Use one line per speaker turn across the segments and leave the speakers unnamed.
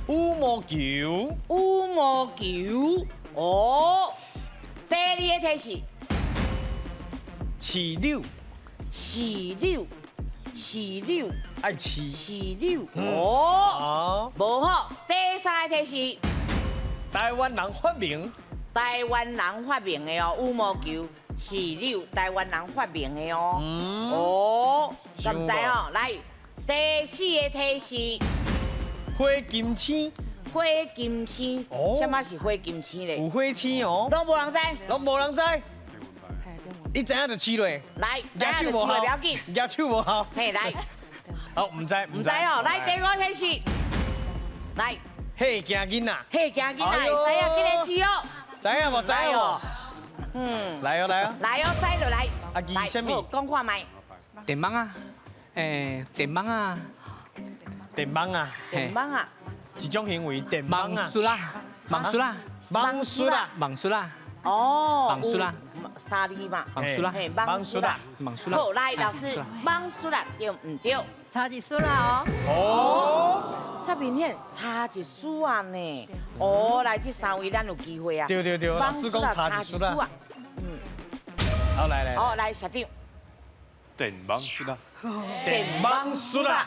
羽毛球。
羽毛球。哦，第二个提示。
飼柳。
飼柳，飼柳，
愛飼。
飼柳。哦，無好。第三個提示。
台灣人發明。
台灣人發明的哦，羽毛球、飼柳，台灣人發明的哦。哦，敢知哦？來，第四個提示。
火金星。
火金星。哦。啥物是火金星咧？
有火星哦。
攏無人知。
攏無人知。你知影就試落。
來，知影就試落，不要緊。
舉手無效。
嘿，來。
好，毋知，
毋知哦。來，第五提示。來。
嚇驚囡仔。
嚇驚囡仔，會使啊，緊來試哦。
知影無？知影無？來哦，來哦。
來哦，知就來。
啊，記啥物？
講看覓。
電網仔，電網仔。
電網仔。
電網仔。
一種行為，電網仔。
網術啦，網術啦，
網術啦，
網術啦。
哦，
網術啦，
三字嘛。
網術啦，
網術啦，
網術啦。
好，來老師，網術啦，對毋對？
差一絲啦哦。
哦，這明顯差一絲仔呢。哦，來這三位咱有機會啊。
對對對，老師講差一絲仔。好，來來。
好，來社長。
電網術啦。
電網術啦。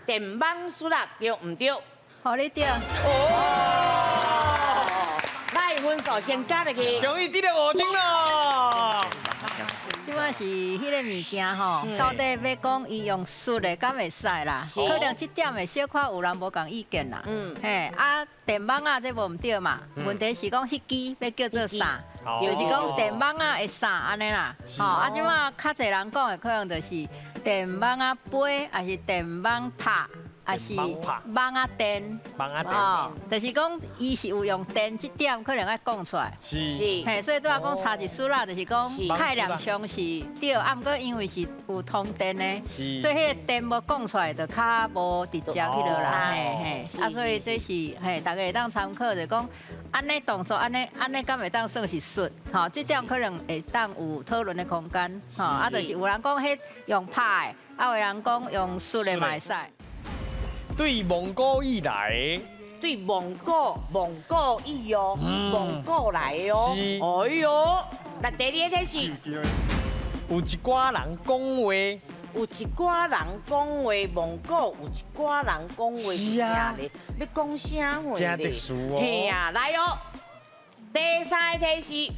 電網術啦，對毋對？
予你對。
哦。來，分數先加入去。
恭喜得著五張咯。
這擺是彼个物件吼，到底欲講伊用術的敢會使啦？可能這點會小可有人無仝意見啦。嘿，啊，電網仔這無毋對嘛？問題是講彼支欲叫做啥？就是講電網仔的啥按呢啦。吼，啊，這擺較濟人講的可能就是電網仔杯，抑是電網拍。抑是網仔電，
網仔電，
哦，就是講伊是有用電這點，可能愛講出來。
是，
嘿，所以拄仔講差一絲仔，就是講概念上是對，啊，毋過因為是有通電的，所以彼个電無講出來，就較無直接彼落啦，嘿嘿，啊，所以這是嘿，大家會當參考，就講按呢動作，按呢按呢，敢會當算是術？吼，這點可能會當有討論的空間，吼，啊，就是有人講彼用拍的，啊，有人講用術的嘛會使。
對蒙古語來，
對蒙古蒙古語哦，蒙古來的哦。哎喲，來第二個提示，
有一寡人講話，
有一寡人講話，蒙古有一寡人講話是啥咧？欲講啥話
真特殊哦。
嘿啊，來哦，第三個提示，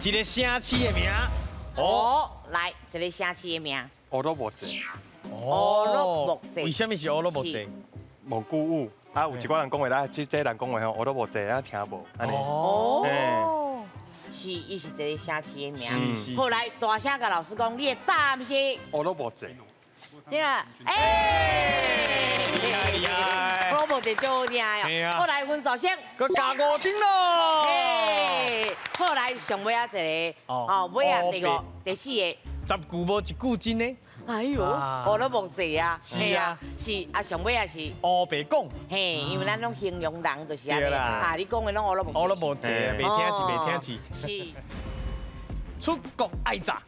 一個城市的名。
哦，來一個城市的名。
烏魯木齊。
烏魯木齊，
為啥物是烏魯木齊？
蒙古語啊，有一寡人講話啦，這人講話吼，烏魯木齊啊，聽無按呢。
哦，是，伊是一個城市的名。後來大聲共老師講，你的答案是
烏魯木齊。
對啊。
哎，厲害！烏魯木齊足好聽哦。後來分數先，
閣加五分咯。
哎，後來上尾仔一个，哦，尾仔第五、第四个。
十句無一句真的。
哎喲，烏魯木齊啊，是啊，是啊，上尾也是
烏白講，
嘿，因為咱攏形容人就是按呢，啊，你講的攏烏魯木
烏魯木齊，袂聽字，袂聽字。
是。
出國愛炸，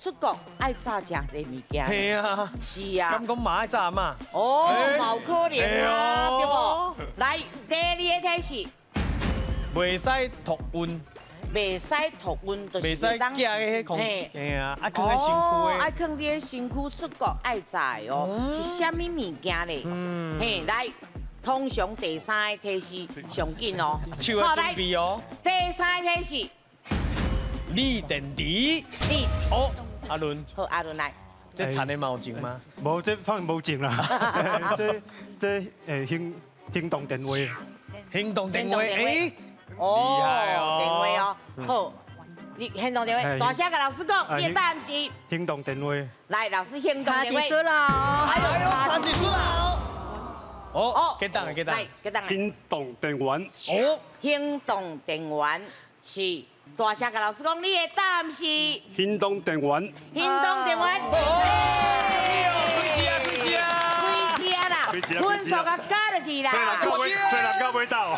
出國愛炸誠濟物件。
係啊。
是啊。
敢講嘛愛炸嘛？
哦，嘛有可能啊，對無？來，第二個提示，
袂使托運。
袂使托運，就是
袂使寄彼空，嘿啊，愛囥佇身軀的，
愛囥佇身軀出國愛炸的哦，是啥物物件咧？嘿，來，通常第三個提示上緊哦，
手愛準備哦。
第三個提示，
鋰電池，
鋰，
哦，阿倫，
好，阿倫來，
這田的嘛有種嗎？
無，這反正無種啦。這行動電話，
行動電話，欸。
哦，電話哦，好，你行動電話，大聲共老師講，你的答案是
行動電話。
來，老師行動電話。
差一絲啦，
哎呦，
差一絲啦。哦，哦，給答案，給答案，
來，給答案。
行動電源。
哦，
行動電源是大聲共老師講，你的答案是
行動電源。
行動電源。
開車啊，開車啊，
開車啦。分數共加落去啦。
吹人到尾到。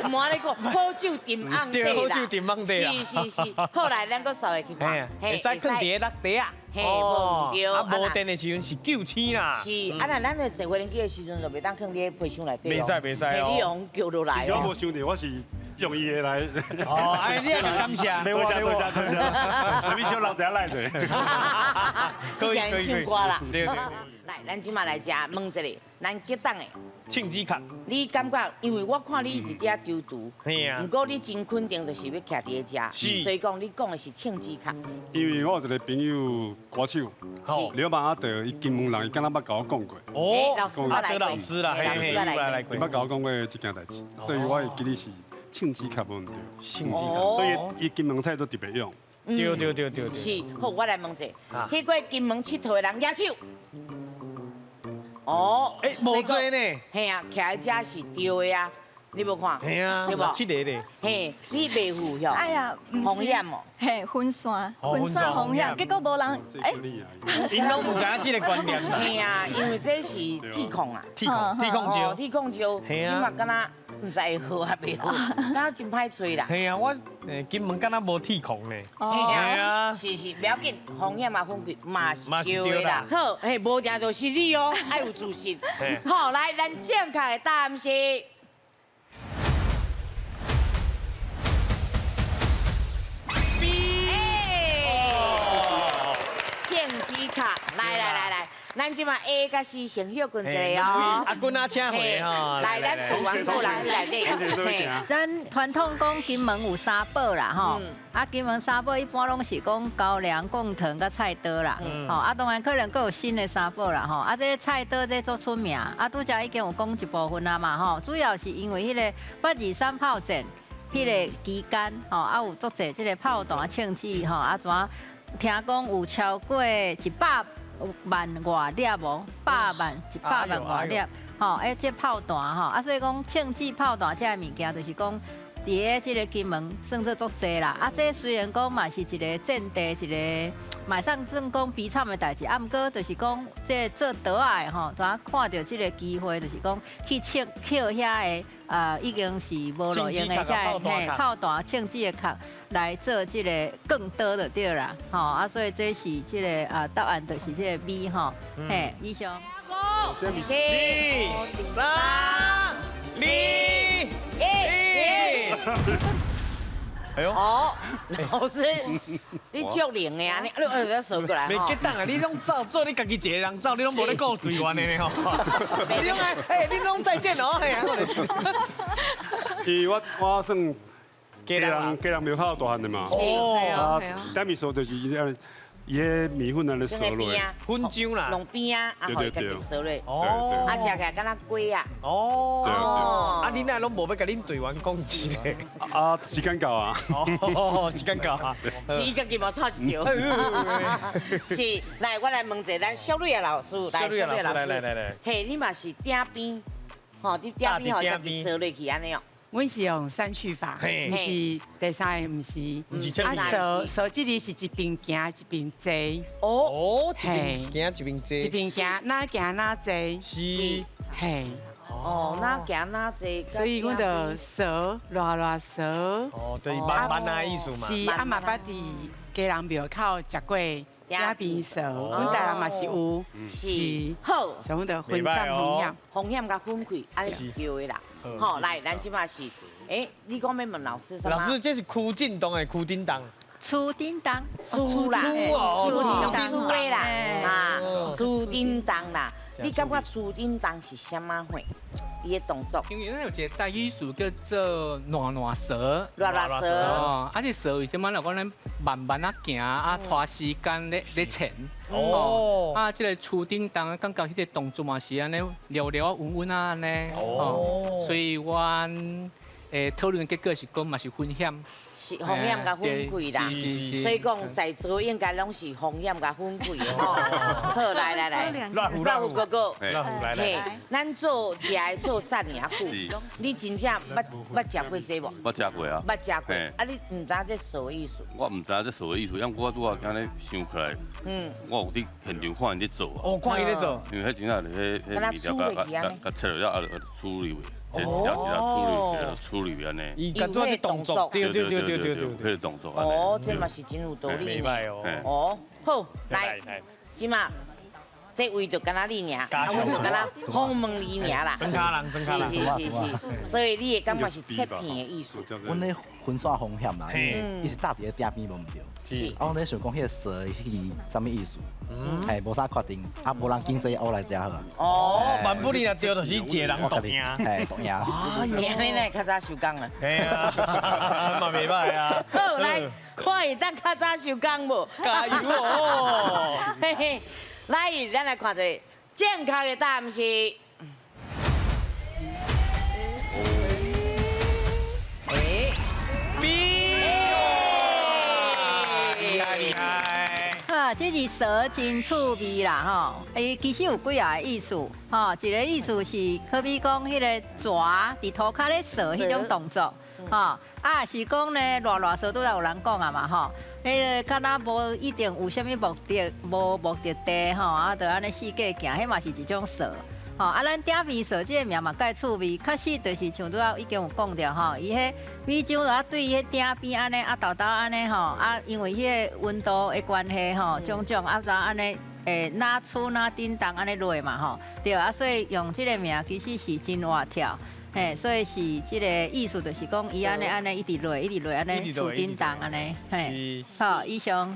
無你講好酒沉甕底啦。
對，好酒沉甕底啊。
是是是，好來，咱閣掃下去看。
會使囥佇咧落地啊。
嘿，無毋對。
啊，無電的時陣是救星啦。
是，啊，若咱咧坐無人機的時陣就袂當囥佇咧皮箱內底。
袂使袂使哦。
你用叫落來。
我無想著，我是用伊的來。
哦，哎，你也感謝。
多謝多謝多謝。你小老子來者。
可以可以。
唱歌啦。
對對。
來，咱這馬來食問一下，咱激動的。
銃子殼。
你感覺，因為我看你一直佇遐丟毒，
毋
過你真肯定就是欲徛佇咧遮，所以講你講的是銃子殼。
因為我有一個朋友歌手，劉馬阿德，伊金門人，伊敢若捌共我講過。
哦，
老師
阿德老師啦，嘿嘿，來過。
伊捌共我講過這件代誌，所以我會記得是銃子殼無毋對。
銃子殼，
所以伊金門菜都特別用。
對對對對。
是，好，我來問者，去過金門𨑨迌的人舉手。哦，
欸，無濟呢。
嘿啊，徛佇遮是對的啊，你無看？
嘿啊，
對無？
七個咧。
嘿，你袂赴喲？
哎呀，
風險哦。
嘿，分散，分散風險，結果無人，
欸，𪜶
攏毋知影這個觀念。
嘿啊，因為這是鐵礦啊，
鐵礦，鐵礦石，
鐵礦石，這馬敢若毋知會好抑袂好，敢若真歹揣啦。
嘿啊，我金門敢若無鐵礦呢。
嘿啊，是是，袂要緊，風險嘛分開嘛是對的啦。好，嘿，無定就是你哦，愛有自信。好，來，咱正確的答案是。B。銃子殼，來來來來。咱這馬 A 佮 C 先歇睏一下哦。
阿君啊，請回吼。
來，咱台灣個人內底。
咱傳統講金門有三寶啦吼，啊金門三寶一般攏是講高粱、貢糖佮菜刀啦，吼啊當然可能閣有新的三寶啦吼，啊這菜刀這足出名，啊拄才已經有講一部分啊嘛吼，主要是因為彼個八二三炮戰彼個期間吼，啊有足濟這個炮彈銃子吼，啊怎聽講有超過100萬外粒無，百萬100萬外粒，吼，欸，這炮彈吼，啊，所以講銃子炮彈這个物件，就是講佇咧這个金門算做足濟啦。啊，這雖然講嘛是一個戰地一個，嘛算算講悲慘的代誌，啊，毋過就是講這做刀仔的吼，怎看著這个機會，就是講去切捡遐个已經是無路用的這个嘿炮彈銃子的殼來做這个鋼刀就對啦，吼啊，所以這是這个答案就是這個 B 吼，嘿，以上。
五、
四、三、二、一。哎呦！
哦，老師，你足靈的啊！你你掃過來
袂激動啊！你攏走做你家己一個人走，你攏無咧顧隊員的呢吼。你攏愛，哎，你攏再見哦，嘿啊！
伊我算家人廟口大漢的嘛。
哦。
啊，點米說就是伊個。伊个米粉安呢趖落，
粉漿啦，
弄邊啊，啊，予伊家己趖落，哦，啊，食起來敢若粿啊，
哦，啊，你哪攏無欲共恁隊員講一个？
啊，時間到啊，
哦，時間到啊，
是伊家己無錯一條，是，來，我來問一下咱小蕊老師，來，小蕊老師，
來來來來，
嘿，你嘛是鼎邊，吼，佇鼎邊予家己趖落去按呢哦。
阮是用刪去法，毋是第三个，毋是。啊，趖趖這裡是一邊行一邊坐。
哦，一邊行一邊坐。
一邊行，哪行哪坐。
是。
嘿。
哦，哪行哪坐。
所以阮就趖，熱熱趖。
哦，就是慢慢的意思嘛。
是，啊嘛捌佇家人廟口食過。鼎邊趖，阮台南嘛是有，
是好，
所以阮就分散風險，
風險佮分開，按呢是對的啦。好，來，咱這馬是，欸，你講欲問老師啥物？
老師，這是邱振東的邱振東。
邱振東，
蘇啦，蘇的啦，啊，蘇振東啦，你感覺蘇振東是啥物貨？伊的動作。
因為咱有一個台語詞叫做爛爛趖，
爛爛趖。
哦，啊，這趖為啥物？若講咱慢慢仔行，啊，拖時間咧咧前。哦。啊，這個厝頂動，感覺彼個動作嘛是按呢，蹩蹩啊，穩穩啊按呢。哦。所以阮討論結果是講嘛是風險。
是風險佮粉開啦，所以講在座應該攏是風險佮粉開的吼。好，來來來，
樂虎
哥哥，
樂虎來來，
咱做食的做遮爾久，你真正捌捌食過這無？
捌食過啊。
捌食過，啊你毋知這啥意思？
我毋知這啥意思，因為我拄仔今日想起來，我有佇現場看𪜶咧做啊。
哦，看伊咧做。
因為彼真正是彼彼物件共共切落了啊，處理。這一條一條處理，一條處理按呢。
伊共做這動作，對對對對對對，
彼個動作。
哦，這嘛是真有道理。
袂䆀哦。
哦，好，來，這馬這位就敢若你爾，啊，阮就敢若訪問你爾啦。
莊跤人，莊跤人。
是是是，所以你會感覺是切片的意思。
阮咧分線風險啦，伊是紮佇咧鼎邊無毋對。是。啊，阮咧想講彼個趖是啥物意思？嘿，無啥確定，啊，無人經濟學來食好啊。
哦，萬不利若對，就是一個人獨贏。
嘿，獨贏。
你按呢會較早收工啊？
嘿啊，嘛袂䆀啊。
好，來看會當較早收工無？
加油哦！
嘿嘿，來，咱來看一下正確的答案是。
B。厲害厲害。
啊，這是趖真趣味啦吼！伊其實有幾仔個意思，吼，一個意思是好比講彼個蛇佇塗跤咧趖彼種動作，吼，啊是講呢，賴賴趖拄才有人講啊嘛吼，彼個敢若無一定有啥物目的，無目的地吼，啊，就按呢四界行，彼嘛是一種趖。吼，啊，咱鼎邊趖這個名嘛蓋趣味，確實就是像拄仔已經有講著吼，伊彼米漿就啊對彼鼎邊按呢啊沓沓按呢吼，啊因為彼個溫度的關係吼，種種啊就按呢會若粗若振動按呢落嘛吼，對啊，所以用這個名其實是真活跳，嘿，所以是這個意思就是講伊按呢按呢一直落一直落按呢厝振動按呢，嘿，好，以上。